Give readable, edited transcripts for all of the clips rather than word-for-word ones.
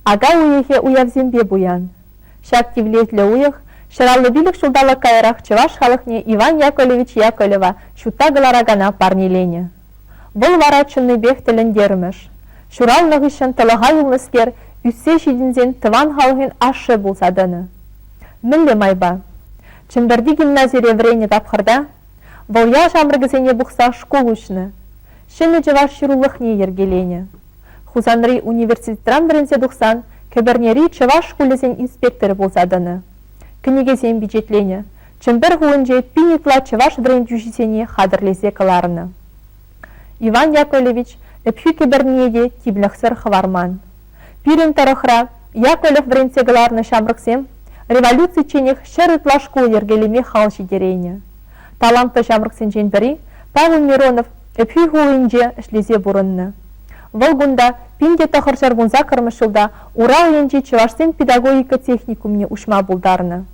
Ака уйӑхӗ уявсемпе пуян. Ҫак тивлетлӗ уйӑх 155 ҫулталӑк каярах чӑваш халӑхне Иван Яковлевич Яковлева ҫутта кӑларакана парнеленӗ. Вӑл вара чӑннипех тӗлӗнтермӗш. Ҫуралнӑ хыҫҫӑн тӑлӑха юлнӑскер ӳссе ҫитӗнсен тӑван халӑхӗн ашшӗ пулса тӑнӑ. Мӗнле майпа? Чӗмпӗрти гимназире вӗреннӗ тапхӑрта вӑл ял ҫамрӑкӗсене пухса шкул уҫнӑ, ҫӗнӗ чӑваш ҫырулӑхне йӗркеленӗ. Хусанри университетран вӗренсе тухсан кӗпӗрнери чӑваш шкулӗсен инспекторӗ пулса тӑнӑ. Кӗнекесем пичетленӗ, Чӗмпӗр хулинче пин ытла чӑваш вӗрентӳҫисене хатӗрлесе кӑларнӑ. Иван Яковлевич Ӗпхӳ кӗпӗрнине те тимлӗхсӗр хӑварман. Пирӗн тӑрӑхра Яковлев вӗрентсе кӑларнӑ ҫамрӑксем революцичченех ҫӗр ытла шкул йӗркелеме хал ҫитерейнӗ. Талантлӑ ҫамрӑксенчен пӗри Павел Миронов Ӗпхӳ хулинче ӗҫлесе пурӑннӑ. Вӑл кунта 1918 ҫулта Урал енчи чӑвашсен педагогика техникумне уҫма пултарнӑ.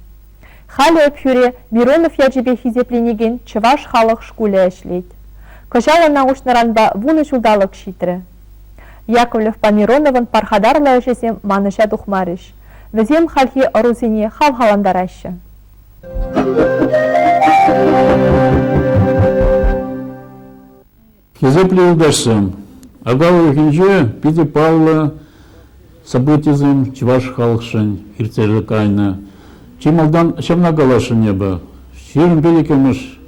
Халӗ Ӗпхӳре Миронов ячӗпе хисепленекен чӑваш халӑх шкулӗ ӗҫлет. Кӑҫал ӑна уҫнӑранпа вунӑ ҫулталӑк ҫитрӗ. Яковлевпа Мироновӑн пархатарлӑ ӗҫӗсем манӑҫа тухмарӗҫ. Вӗсем хальхи ӑрусене хавхалантараҫҫӗ. Хисеплӗ юлташсем, ака уйӑхӗнче питӗ паллӑ событисем чӑваш халӑхшӗн иртсе кайнӑ. Чи малтан ҫавна каласшӑн эпӗ. 25-мӗш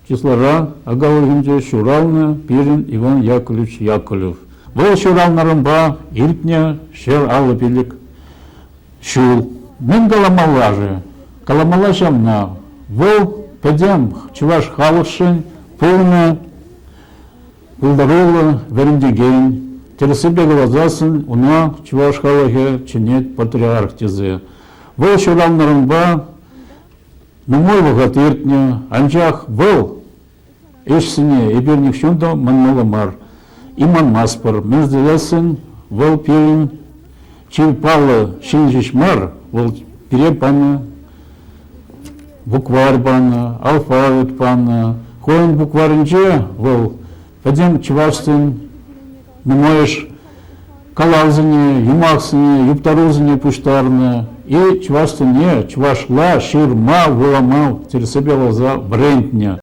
числара ака уйӑхӗнче ҫуралнӑ пирӗн Иван Яковлевич Яковлев. Вӑл ҫуралнӑранпа иртнӗ 155 ҫул. Мӗн каламалла-ши? Каламалла ҫавна. Вӑл пӗтӗм чӑваш халӑхшӗн пулнӑ пултаруллӑ вӗрентекен. Тӗрӗссипе каласассӑн ӑна чӑваш халӑхӗ чӗнет патриарх тесе. Вӑл ҫуралнӑранпа нумай вӑхӑт иртнӗ, анчах вӑл Ӗҫсене эпир нихҫан та манмалла мар. И манмастпӑр. Мӗн тесессӗн вӑл пирӗн чи паллӑ ҫын ҫеҫ мар, вӑл пире панӑ букварь панӑ, алфавит панӑ. Хӑйӗн букварӗнче вӑл пӗтӗм чӑвашсен нумайӑш калавсене, юмахсене, юптарусене пуҫтарнӑ и чӑвашсене чӑвашла ҫырма, вулама тӗрӗссипе вӗрентнӗ.